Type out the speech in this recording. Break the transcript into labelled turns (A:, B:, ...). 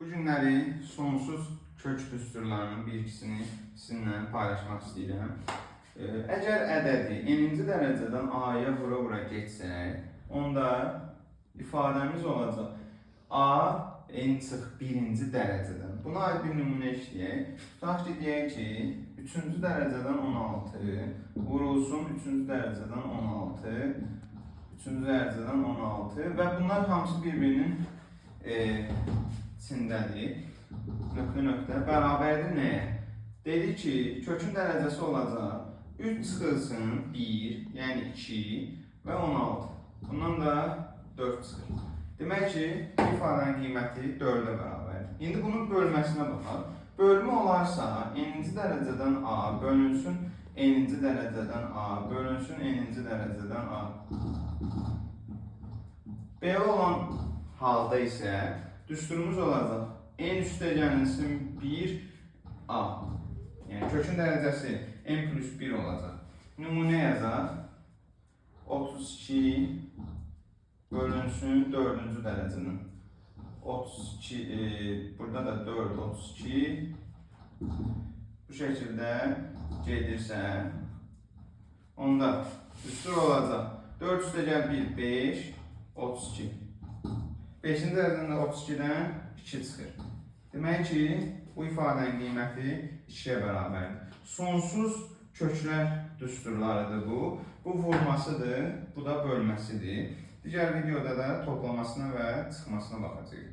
A: Bu günləri sonsuz kök düsturlarının bir ikisini sizinlə paylaşmaq istəyirəm. Əgər ədədi n-ci dərəcədən a-ya vura-vura getsək, onda ifadəmiz olacaq a n çıx 1-ci dərəcədən. Buna aid bir nümunə işləyək. Tutaq ki, deyək ki, 3-cü dərəcədən 16 vurulsun 3-cü dərəcədən 16, 3-cü dərəcədən 16 və bunlar hamısı bir-birinin içindədir. Nöqtə nöqtə bərabərdir nəyə? Dedi ki, kökün dərəcəsi olacaq 3 çıxılsın 1, yəni 2 və 16. Bundan da 4 çıxır. Demək ki, ifadənin qiyməti 4-ə bərabərdir. İndi bunun bölməsinə baxaq. Bölmə olarsa, n-ci dərəcədən a bölünsün n-ci dərəcədən a bölünsün n-ci dərəcədən a. Belə olan halda isə düsturumuz olacaq n üstə gəlinsin 1 a. Yəni kökün dərəcəsi n plus 1 olacaq. Nümunə yazaq. 32 bölünsün 4-cü dərəcədən. 32, burada da 4, 32. Bu şəkildə gedirsə, onda düstur olacaq. 4 üstə gəl 1, 5, 32. 5-ci dərəcədən də 32-dən 2 çıxır. Demək ki, bu ifadənin qiyməti 2-yə bərabərdir. Sonsuz köklər düsturlarıdır bu. Bu vurmasıdır, bu da bölməsidir. Digər videoda da toplamasına və çıxmasına baxacağıq.